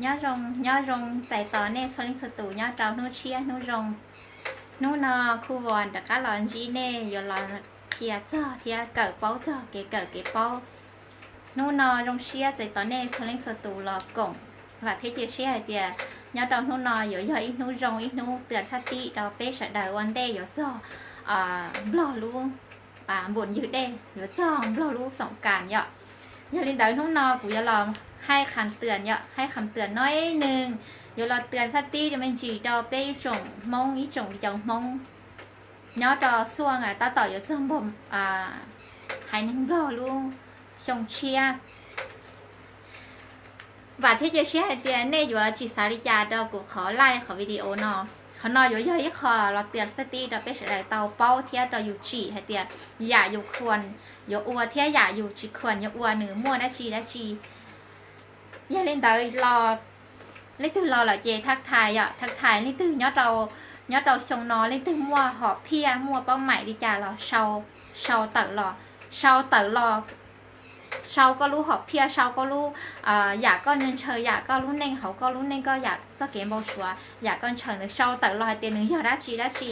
Nyob zoo, nyob zoo txais tos nej txhua leej txhua tus nyob rau hnub tshiab hnub zoo. Hnub no Khu Vos rov qab los ntsib nej yuav los qhia txog thiab kawm paub txog kev kawm kev paub. Hnub no zoo siab txais tos nej txhua leej txhua tus los koom. Vam thiab cia siab hais tias nyob rau hnub no yuav yog ib hnub zoo, ib hnub tws txhab tib rau peb sawv daws ua ntej yuav txog Nplog lub npum ywg dej, yuav txog Nplog lub xoom kas yom. Yog li ntawd hnub no kuv yuav los hais qham twam yom, hais qham twam no ib nws yuav los tws txhab tib rau me ntsis rau peb ib tsoom Hmoob, ib tsoom li cov Hmoob nyob rau xuaj tab tom yuav txog npog haiv neeg Nplog lub xyoo tshiab. Vam thiab cia siab hais tias nej yuav tsis xav li cas rau kuv qhov laij qhov video no. Qhov no yuav yog ib qho los tws txhab tib rau peb sawv daws tau paub thiab rau yus tsim hais tias yam yus khuam yuav ua thiab yam yus tsis khuam yuav ua nws muaj dab tsi dab tsi. Yog li ntawd los leej twg los lawm ces thab thais yom, thab thais leej twg nyob rau xyoo no leej twg muaj hom phiaj muaj paub maim li cas los sau, sau tawm los, sau tawm los, sau koj lub hom phiaj, sau koj lub yam koj ntshaw, yam koj lub neej hauv koj lub neej, koj yam txoj kev npau suav, yam koj ntshaw ntawd sau tawm los hais tias nws yog dab tsi dab tsi.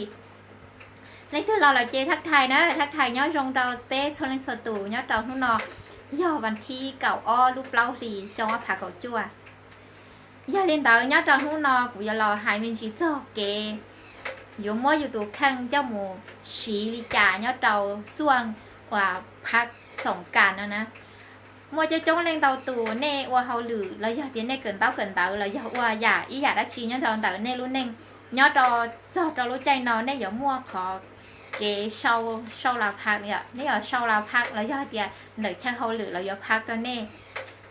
Leej twg los lawm ces thab thais na, thab thais nyob zoo rau peb txhua leej txhua tus nyob rau hnub no yog vas thib kaum ob lub plaub hlis xyoo ob phav kaum cuaj. Yog li ntawd nyob rau hnub no kuv yuav los hais me ntsis txog kev yuav muab yus tus kheej coj mus siv li cas nyob rau xuaj uas phab xoom kas no na. Muaj coob coob leej ntau tus nej ua hauj lwm los yog tias nej kawm ntaub kawm ntawv los yog ua yam ib yam dab tsi nyob rau ntawm nej lub neej, nyob rau txog rau lub caij no nej yuav muaj qhov kev sau, sau las phaj yom, nej yuav sau las phaj los yog tias ntawm chaw hauj lwm los yuav phaj rau nej.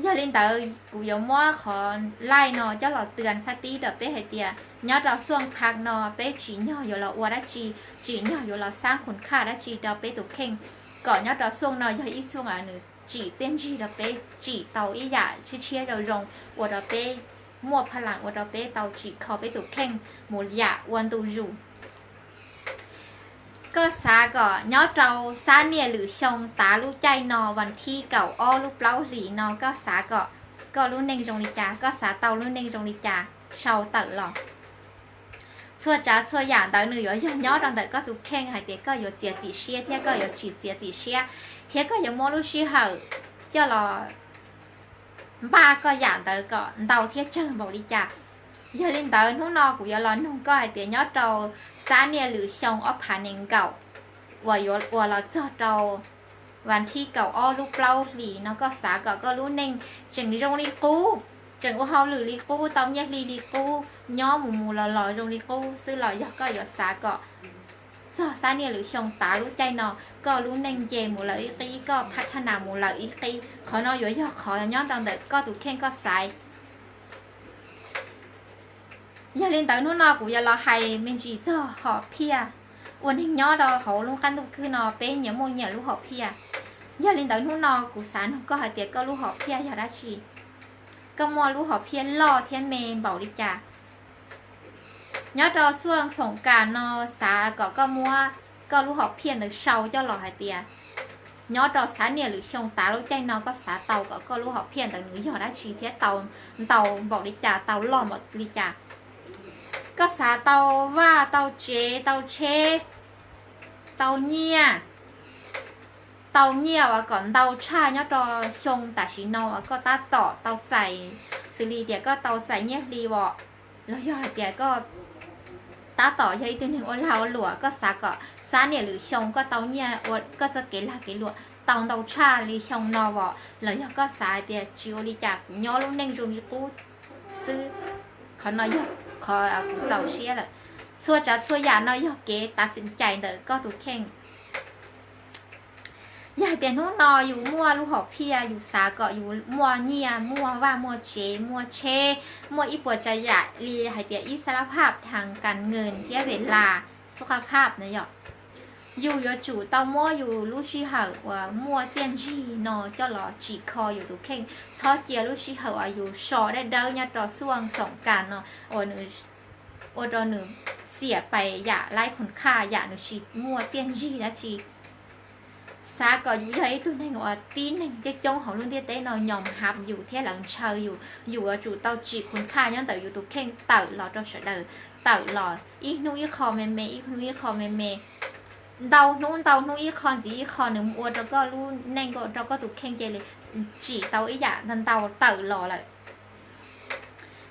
Yog li ntawd kuv yuav muab qhov laij no coj los tws txhab tib rau peb hais tias nyob rau xuaj phaj no peb tsim nyog yuav los ua dab tsi, tsim nyog yuav los xab khun khaj dab tsi rau peb tus kheej, kom nyob rau xuaj no yog ib xuaj nws tsim txiaj ntsig rau peb, tsim tau ib yam tshiab tshiab zoo zoo, ua rau peb muaj phaj las, ua rau peb tau tsim kho peb tus kheej mus yam ua ntu zus. Koj xav kom nyob rau xab niaj lwm xyoo tav lub caij no vas thib kaum ob lub plaub hlis no koj xav kom koj lub neej zoo li cas, koj xav tau lub neej zoo li cas, sau tawm los. Txhua tsav txhua yam ntawd nws yuav yog nyob rau ntawm koj tus kheej hais tias koj yuav txiav txim siab thiab koj yuav tsis txiav txim siab, thiab koj yuav muab lub sij hawm coj los npaj koj yam ntawd kom ntau thiab tsawg npaum li cas. Yog li ntawd hnub no kuv yuav los nug koj hais tias nyob rau xab niaj lwm xyoo ob phav nees nkaum uas yuav ua los txog rau vas thib kaum ob lub plaub hlis no koj xav kom koj lub neej tseem zoo li qub, tseem ua hauj lwm li qub, tau nyiaj hli li qub, nyob mus mus los los zoo li qub xwb los yog koj yuav xav kom txog xab niaj lwm xyoo tav lub caij no koj lub neej nce mus lawm ib qib, koj phaj thaj nas mus lawm ib qib. Qhov no yuav yog qhov nyob rau ntawm koj tus kheej koj xaiv. Yog li ntawd hnub no kuv yuav los hais me ntsis txog hom phiaj. Ua neeg nyob rau hauv lub qab ntuj khwb no peb nyias muaj nyias lub hom phiaj. Yog li ntawd hnub no kuv xav nug koj hais tias koj lub hom phiaj yog dab tsi? Koj muaj lub hom phiaj loj thiab me npaum li cas? Nyob rau xuaj xoom kas no xav kom koj muab koj lub hom phiaj ntawd sau coj los hais tias nyob rau xab niaj lwm xyoo tav lub caij no koj xav tau kom koj lub hom phiaj ntawd nws yog dab tsi thiab tau ntau npaum li cas, tau loj npaum li cas. Koj xav tau vaj, tau tsev, tau tsheb, tau nyiaj, tau nyiaj uas kom ntau tshaj nyob rau xyoo tam sim no uas koj tab tom tau txais, xws li tias koj tau txais nyiaj hli os, los yog hais tias koj tab tom yog ib tug neeg ua lag ua luam, koj xav kom xab niaj lwm xyoo koj tau nyiaj ua koj txoj kev lag kev luam tau ntau tshaj li xyoo no os, los yog koj xav hais tias tsis ua li cas, kuv nyob lub neej zoo li qub xwb. Qhov no yog qhov kuv txaus siab lawm. Txhua tsav txhua yam no yog kev tav txim cai ntawm koj tus kheej. Yog hais tias hnub no yus muaj lub hom phiaj, yus xav kom yus muaj nyiaj, muaj vaj, muaj tsev, muaj tsheb, muaj ib puas tsav yam li hais tias ib sab lab phaj thas kas nws thiab ves las xub qab phaj na yom, yus yuav tsum tau muab yus lub sij hawm uas muaj txiaj ntsig no coj los tsim kho yus tus kheej. Txhob cia lub sij hawm uas yus so dawb dawb nyob rau xuaj xoom kas no ua rau nws xiam pais yam laib khon khaj, yam nws tsis muaj txiaj ntsig dab tsi. Xav kom yus yog ib tug neeg uas tib neeg coob coob hauv lub ntiaj teb no nyom hab yus thiab lawv ntshaw yus, yus yuav tsum tau tsim khun khaj nyob ntawm yus tus kheej tawm los rau sawv daws, tawm los ib hnub ib qho me me, ib hnub ib qho me me, ntau hnub ntau hnub ib qho ntxiv ib qho, nws ua rau koj lub neej, rau koj tus kheej cia li tsim tau ib yam ntau tawm los lawm.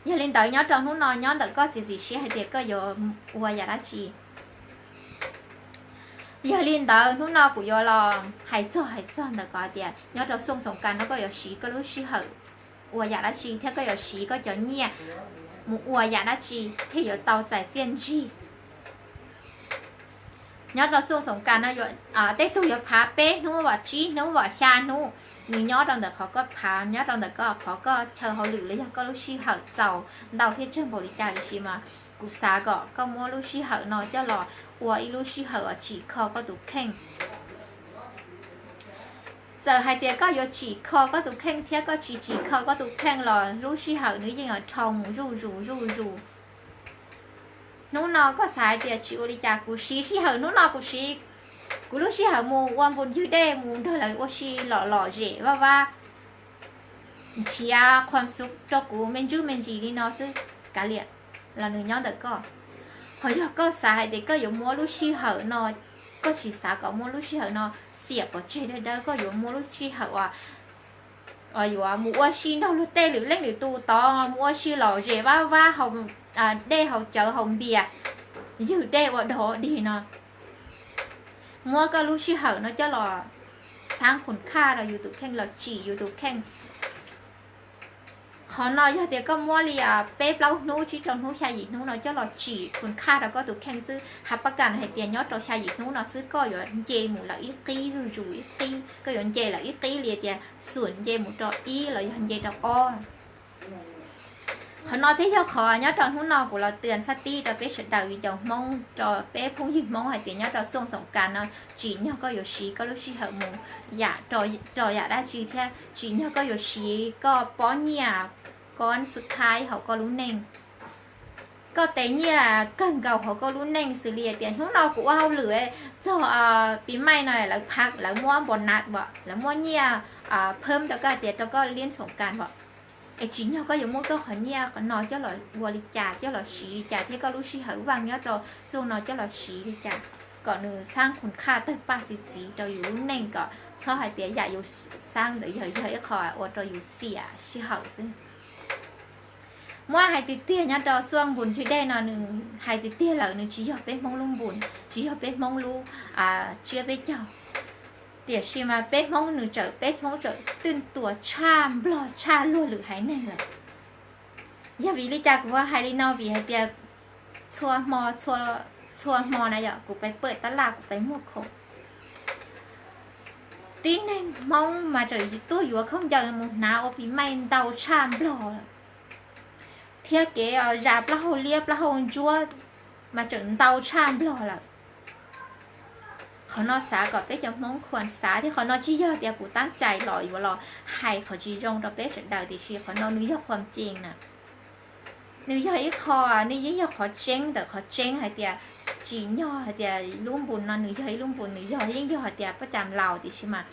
Yog li ntawd nyob rau hnub no nyob ntawm koj txiav txim siab hais tias koj yuav ua yam dab tsi. Yog li ntawd hnub no kuv yuav los hais txog hais txog ntawm koj tias nyob rau xuj xoom kas no koj yuav siv koj lub sij hawm ua yam dab tsi thiab koj yuav siv koj cov nyiaj mus ua yam dab tsi thiaj yuav tau txais txiaj ntsig. Nyob rau xuj xoom kas no tej tug yuav phav peb hnub, vam tsib hnub, vam xya hnub, nws nyob rau ntawm qhov koj phav, nyob rau ntawm koj qhov koj chaw hauj lwm los yog koj lub sij hawm txaus ntau thiab tsawg npaum li cas, tiam sis mas kuv xav kom koj muab lub sij hawm no coj los ua ib lub sij hawm uas tsim kho koj tus kheej. Txawm hais tias koj yuav tsim kho koj tus kheej thiab koj tsis tsim kho koj tus kheej los lub sij hawm nws yeej yuav dhau mus zuj zus zuj zus. Hnub no koj xav hais tias tsis ua li cas, kuv siv sij hawm hnub no, kuv siv kuv lub sij hawm mus ua npus ywg dej, mus nrog lawv ua si lom lom zem vaj vab, nrhiav qhuam xuv rau kuv me ntsuj me ntsis li no xwb, kav liam, los nws nyob ntawm koj. Ho yog koj xav hais tias koj yuav muab lub sij hawm no, koj tsis xav kom muab lub sij hawm no xiam pov tseg dawb dawb, koj yuav muab lub sij hawm uas yuav mus ua si nrog luag tej lwm leej lwm tus tod, mus ua si lom zem vaj vab, haus dej haus cawv haus npias, ywg dej ua dog ua dig no, muab koj lub sij hawm no coj los xaab khun khaj rau yus tus kheej, los tsim yus tus kheej. Qhov no yog tias koj muab li peb plaub hnub, tsib rau hnub, xya yim hnub no coj los tsim khun khaj rau koj tus kheej xwb, hab pab kas hais tias nyob rau xya yim hnub no xwb koj yuav nce mus lawm ib qib zuj zus ib qib, koj yuav nce lawm ib qib li tias xum nce mus rau ib los yog nce rau ob. Qhov no thiaj yog qhov nyob rau hnub no kuv los tws txhab tib rau peb sawv daws viv ncaus Hmoob, rau peb phooj ywg Hmoob hais tias nyob rau xuj xoom kas no tsim nyog koj yuav siv koj lub sij hawm mus yam rau yam dab tsi thiab tsim nyog koj yuav siv koj pob nyiaj kob xub thaib hauv koj lub neej, koj tes nyiaj kawg nkaus hauv koj lub neej, xws li tias hnub no kuv ua hauj lwm txog pis maij no lawv phav, lawv muab npo na, lawv muab nyiaj phab rau koj hais tias rau koj liab xoom kas os. Es tsim nyog koj yuav muab koj qhov nyiaj no coj los ua li cas, coj los siv li cas thiab koj lub sij hawm vaaj nyob rau xuj no coj los siv li cas kom nws xaab khun khaj tawg paj txi txiv rau yus lub neej, kom txhob hais tias yam yus xaab ntawd yog yog ib qho ua rau yus xiam sij hawm xwb. Muab hais tiag tiag nyob rau xuj npus ywg dej no nws hais tiag tiag lawm nws tsis yog peb Hmoob lub npus, tsis yog peb Hmoob lub tsiab peb caug, tiam sis mas peb Hmoob nws txawm, peb Hmoob txawm twj tua tshaj Nplog tshaj luag lwm haiv neeg lawm. Yog vim li cas kuv hais li no? Vim hais tias txhua hmo, txhua hmo na yom kuv pais pawm tab laj kuv pais muag khoom, tib neeg Hmoob mas txawm tuaj yuav khaub ncaws mus hnav ua pis maij ntau tshaj Nplog lawm, thiab kev zas plaub hau liab plaub hau ntsuab mas txawm ntau tshaj Nplog lawm. Qhov no xav kom peb cov Hmoob khuam xav thiab, qhov no tsis yog tias kuv tab cais los yuav los hais qhov tsis zoo rau peb sawv daws, tiam sis qhov no nws yog qhuam cees na. Nws yog ib qho, nws yeej yog qhov tseeb ntawm qhov tseeb hais tias tsim nyog hais tias lub npus no nws yog ib lub npus, nws yog yeej yog hais tias pab cas laus, tiam sis mas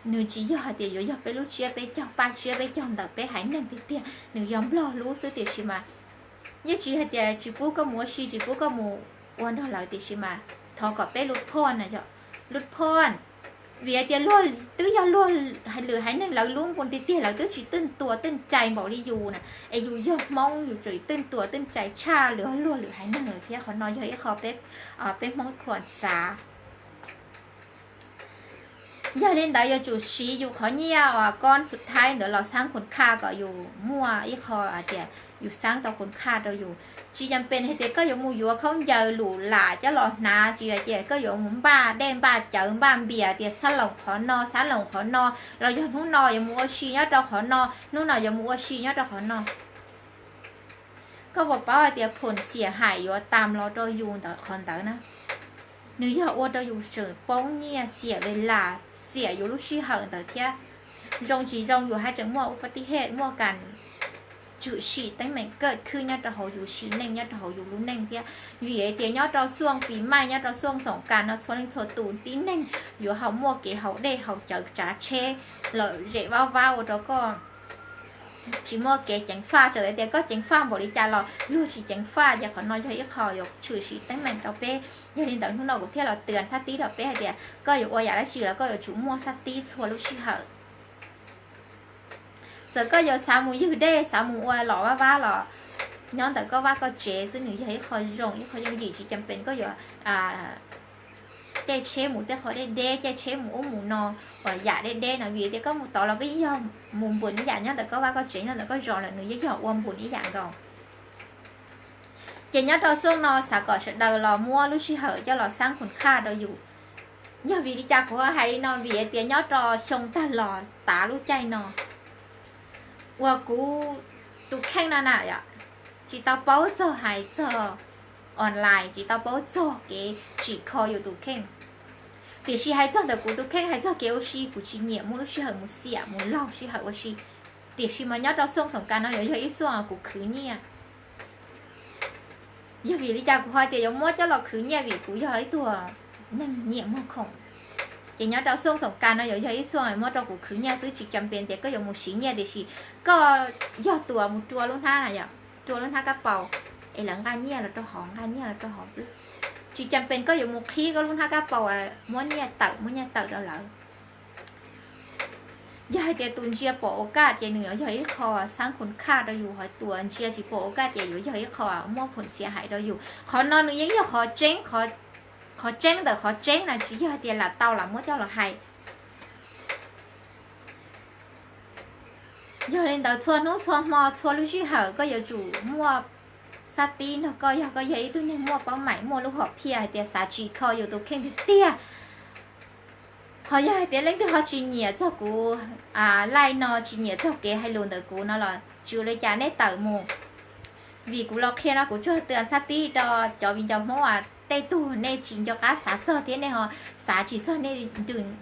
nws tsis yog hais tias yuav yog peb lub tsiab peb caug, paj tsiab peb caug ntawm peb haiv neeg tiag tiag, nws yog Nplog lub xwb, tiam sis mas yeej tsis hais tias tsis pub koj mus ua si, tsis pub koj mus ua nrog lawv, tiam sis mas thov kom peb lub phoj na yom, lub phoj, vim hais tias luag twb yog luag lwm haiv neeg lawv lub npus tiag tiag, lawv twb tsis twj tua twj cai npaum li yus na, es yus yog Hmoob yus tseem twj tua twj cai tshaj lwm luag lwm haiv neeg lawm thiab. Qhov no yog ib qho peb Hmoob khuam xav. Yog li ntawd yuav tsum siv yus qhov nyiaj uas kob xub thaib ntawd los xaab khun khaj kom yus muaj ib qho hais tias yus xaab tau khun khaj rau yus. Tsis yam pes hais tias koj yuav mus yuav khaub ncaws lum lam coj los hnav, tsis yog tias koj yuav mus npaj dej npaj cawv npaj npias tias xab loos qhov no xab loos qhov no, los yog hnub no yuav mus ua si nyob rau qhov no, hnub no yuav mus ua si nyob rau qhov no. Koj puas paub hais tias phom xiam hais yuav tas los rau yus ntawd qhov ntawd na? Nws yog ua rau yus tseem poob nyiaj, xiam ves las, xiam yus lub sij hawm ntawd thiab. Zoo tsis zoo yus haj tseem muaj ua pab tij hej muaj kas tshwm sim teeb meem kaj khwb nyob rau hauv yus sim neej, nyob rau hauv yus lub neej thiab. Vim hais tias nyob rau xuaj pis maij, nyob rau xuaj xoom kas no txhua leej txhua tus tib neeg yuav haus muaj kev haus dej haus cawv tsav tsheb lom zem vab vab ua rau koj tsis muaj kev ceev faj. Txawm tias koj ceev faj npaum li cas los luag tsis ceev faj, ces qhov no yog ib qho yuav tshwm sim teeb meem rau peb. Yog li ntawd hnub no kuv thiaj los tw xab tib rau peb hais tias koj yuav ua yam dab tsi los koj yuav tsum muaj xab tib txhua lub sij hawm. Txawm koj yuav xav mus ywg dej, xav mus ua lom vab vab los nyob ntawm koj vaj koj tsev xwb nws yog ib qho zoo, ib qho yooj yim, tsis cam pees koj yuav caij tsheb mus tej qhov deb deb, caij tsheb mus ub mus no uas yam deb deb no. Vim tias koj mus tod los koj yeej yog mus npus ib yam, nyob ntawm koj vaj koj tsev, nyob ntawm koj zos los nws yeej yog ua npus ib yam nkaus. Ces nyob rau xuaj no xav kom sawv daws los muab lub sij hawm coj los xab khum khaj rau yus. Yog vim li cas kuv hais li no? Vim hais tias nyob rau xyoo tag los tav lub caij no uas kuv tus kheej no na, tsis tau paub txog hais txog online, tsis tau paub txog kev tsim kho yus tus kheej. Tiam sis hais txog ntawm kuv tus kheej, hais txog kev ua si, kuv tsis nyiam muaj lub sij hawm mus xiam mus laug sij hawm ua si. Tiam sis mas nyob rau xuaj xoom kas no yuav yog ib xuaj kuv khwv nyiaj. Yog vim li cas kuv ho tias yuav muab coj los khwv nyiaj? Vim kuv yog ib tug neeg nyiam muag khoom. Ces nyob rau xuaj xoom kas no yuav yog ib xuaj muab rau kuv khwv nyiaj xwb, tsis cam pees tias koj yuav mus siv nyiaj, tiam sis koj yog tus mus rua lub hnab na yom, rua lub hnab kab paus es lawv nqa nyiaj los rau hauv, nqa nyiaj los rau hauv xwb. Tsis cam pees koj yuav mus qhib koj lub hnab kab paus muab nyiaj tawm, muab nyiaj tawm rau lawv. Yog hais tias tus ntsia pom ua kaj ces nws yuav yog ib qho xab khum khaj rau yus, ho tus ntsia tsis pom ua kaj ces yuav yog ib qho muaj khoom xiam hais rau yus. Qhov no nws yeej yog qhov tseeb, qhov tseeb ntawm qhov tseeb na, tsis yog hais tias lam tau lam muab coj los hais. Yog li ntawd txhua hnub txhua hmo txhua lub sij hawm koj yuav tsum muaj xab tib nrog koj, yog koj yog ib tug neeg muaj paub maim, muaj lub hom phiaj hais tias xav tsim kho yus tus kheej tiag tiag. Ho yog hais tias leej twg ho tsis nyiam txog kuv laij no, tsis nyiam txog kev hais lus ntawm kuv no los tsis ua li cas, nej tawm mus. Vim kuv los qhia no kuv tsuas tw xab tib rau cov viv ncaus Hmoob uas tej tug nej tsis nco qab xav txog thiab nej ho xav tsis txog, nej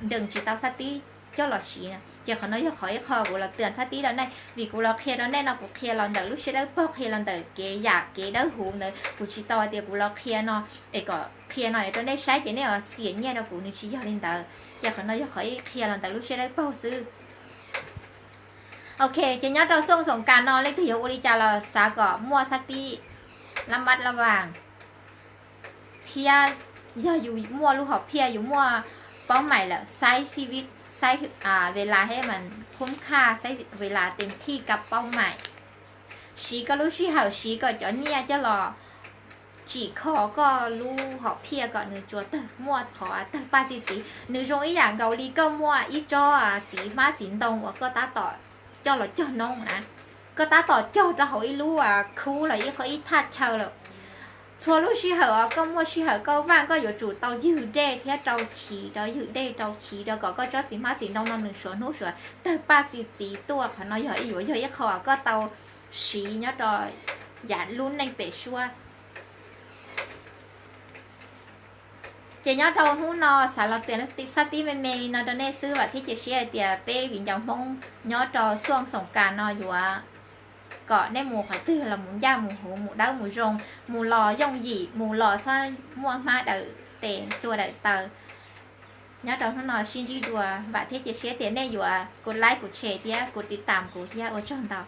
nrees tsis tau xab tib coj los siv na. Ces qhov no yog qhov ib qho kuv los tw xab tib rau nej, vim kuv los qhia rau nej no kuv qhia los ntawm lub siab dawb paug, qhia los ntawm kev yam kev dawb huv ntawd. Kuv tsis tau hais tias kuv los qhia no es kom qhia no es rau nej saib ces nej xiam nyiaj rau kuv, nws tsis yog li ntawd. Ces qhov no yog qhov ib qhia los ntawm lub siab dawb paug xwb. Ok, ces nyob rau xuaj xoom kas no leej twg yuav ua li cas los xav kom muaj xab tib lab mab lab vaas thiab yog yus muaj lub hom phiaj, yus muaj paub maim lawm, saib xib vib, saib ve las hej mas khub khaj, saib ve las tes thij kab paub maim. Siv koj lub sij hawm, siv koj cov nyiaj coj los tsim kho koj lub hom phiaj kom nws tsuas tawg, muaj qhov tawg paj txi txiv. Nws zoo ib yam nkaus li koj muaj ib tsob txiv hmab txiv ntoo uas koj tab tom coj los cog noob na, koj tab tom cog rau hauv ib lub khub los ib qho ib thaj chaw lawm. Txhua lub sij hawm os koj muaj sij hawm koj vaj koj yuav tsum tau ywg dej thiab rau chiv, rau ywg dej rau chiv rau kom koj tsob txiv hmab txiv ntoo no nws suav hnub suav tawg paj txi txiv tuaj. Qhov no yog yuav yog ib qho koj tau siv nyob rau yam lub neej pem suab. Ces nyob rau hnub no xav los tw xab tib me me li no rau nej xwb, vam thiab cia siab hais tias peb viv ncaus Hmoob nyob rau xuaj xoom kas no yuav kom nej mus qhov twg los mus ncaj mus huv, mus dawb mus zoo, mus los yooj yim, mus los txhob muaj hmab dawm tes tua dawm taw. Nyob rau hnub no sib ntsib dua, vam thiab cia siab tias nej yuav kuv like kuv share thiab kuv tiv tam kuv thiab, ua tsaug ntau.